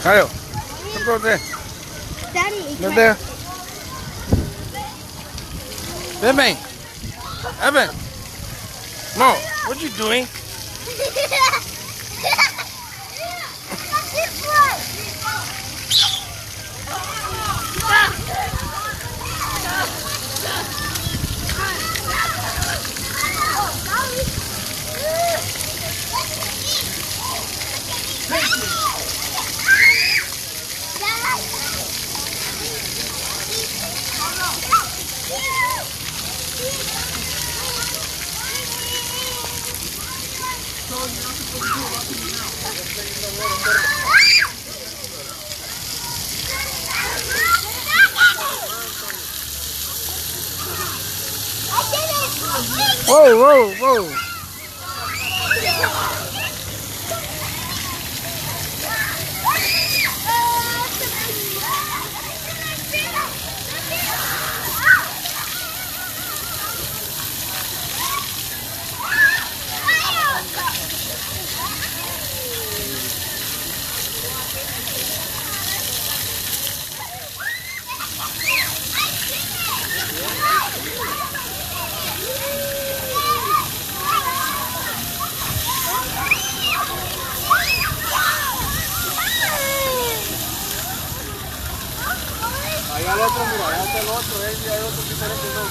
Khayo, come over there. Daddy, it's right there. Baby, Evan, no, what you doing? Wow, wow, wow. Ahí al otro, mira, ahí está el otro, ahí hay otro diferente, ¿no?